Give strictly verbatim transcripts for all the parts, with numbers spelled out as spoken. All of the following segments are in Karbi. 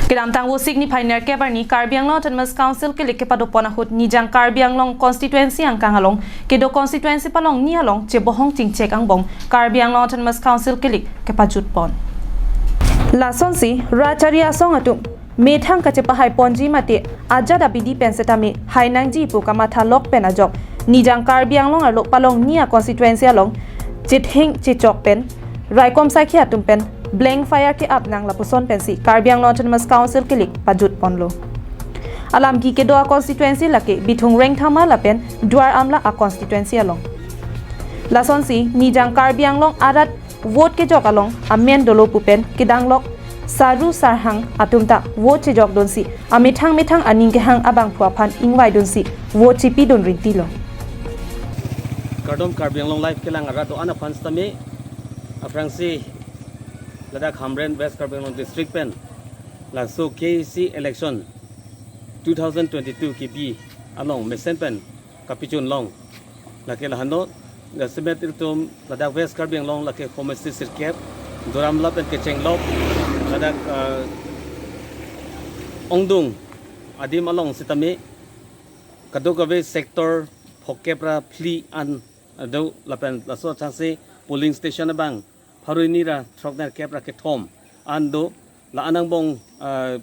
Kedamtang Vosik niphai nerkep arni Karbi Anglong Autonomous Council kilik kepadopon ahut Nijang Karbi Anglong constituency angkang along kedo constituency palongni along chebohong chingchek angbong Karbi Anglong Autonomous Council kilik kepajutpon. Lasonsi rachari asong atum methang kachepahai ponji mate ajat abidi pen setame hai nangji pu kamatha lok pen ajok Nijang Karbi Anglong arlo palongni a constituency along chetheng chechok pen raikom saikhi atum pen blank fire ke-ap nang lapuson pensi Karbi Anglong Autonomous Council kilik pajutponlo. Alamki kedo a constituency lake Bithung Rengthama lapen Duar Amla a constituency along. Lasonsi Nijang Karbi Anglong arat vote kejok along amen dolo pu pen kedanglok saru sarhang atum ta vote chejokdunsi amethang methang aning kehang abangphu aphan ingvaidunsi vote chepidun rintilo. Kardom Karbi Anglong Live kelang arat do-an aphan setame, aphrangsi ladak Hamren, West Karbi Anglong District pen laso K A C election two thousand twenty-two kebi along mesen pen kapachun long. Lake lahenlo, jasemet ilitum ladak West Karbi Anglong lake homosti sirkep, Duar Amla pen kechenglok, ladak, ah, ongdung adim along setame kadokave sector phokep ra phli an do lapen laso changsi polling station abang pharo hini ra throk nerkep ra kethom an do, la-an angbong, ah,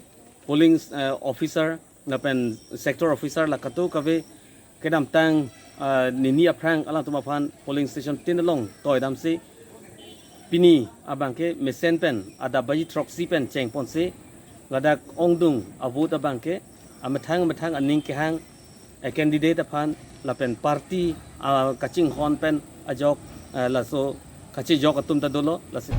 polling, ah, officer lapen sector officer la kadokave kedamtang, ah, nini aphrang alangtum aphan polling station tin along toidamsi pini abangke mesen pen adap baji throksi pen chengponsi ladak ongdung a vote abangke amethang methang aning kehang a candidate aphan lapen party a kachinghon pen ajok, eh, laso kachejok atum ta dolo lasi.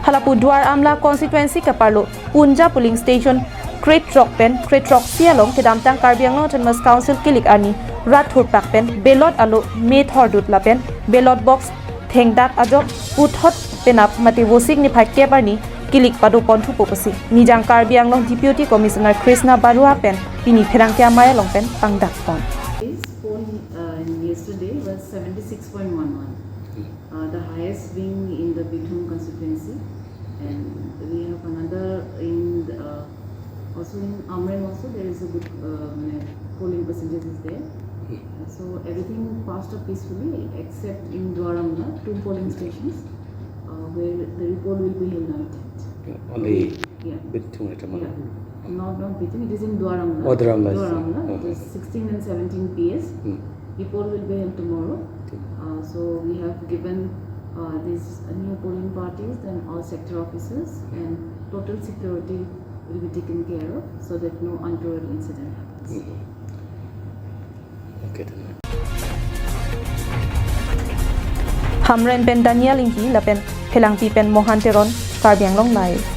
Halapu Duar Amla constituency kaparlo Punja polling station krethrok pen krethroksi along kedamtang Karbi Anglong Autonomous Council kilik arni rat thurpak pen ballot alo me thordut lapen ballot box thengdak ajok puthot penap mate Vosik niphai kep arni kilik padopon thupo pusi Nijang Karbi Anglong Deputy Commissioner Krishna Barua pen pini pherangke amei along pen pangdakpon. This poll, uh, yesterday was seventy-six point one one, uh, the highest being in the Bithung constituency, and we have another in, uh, also in Hamren also there is a good, uh, মানে, polling percentage is there. So everything passed up peacefully except in Duar Amla, two polling stations, uh, where the repoll will be held on tenth. On the Yeah. Bithung Rengthama. Yeah. Not, not Bithung, it is in Duar Amla. Oh, Duar Amla. Duar Amla. Oh. It is sixteen and seventeen P S. Hmm. Repoll will be held tomorrow. Okay. Uh, so we have given, uh, these new polling parties and all sector officers, and total security will be taken care of so that no untoward incident happens. Hmm. Okay, then. Hamren pen Daniel Ingti lapen Phelangpi pen Mohan Teron, Karbi Anglong Live.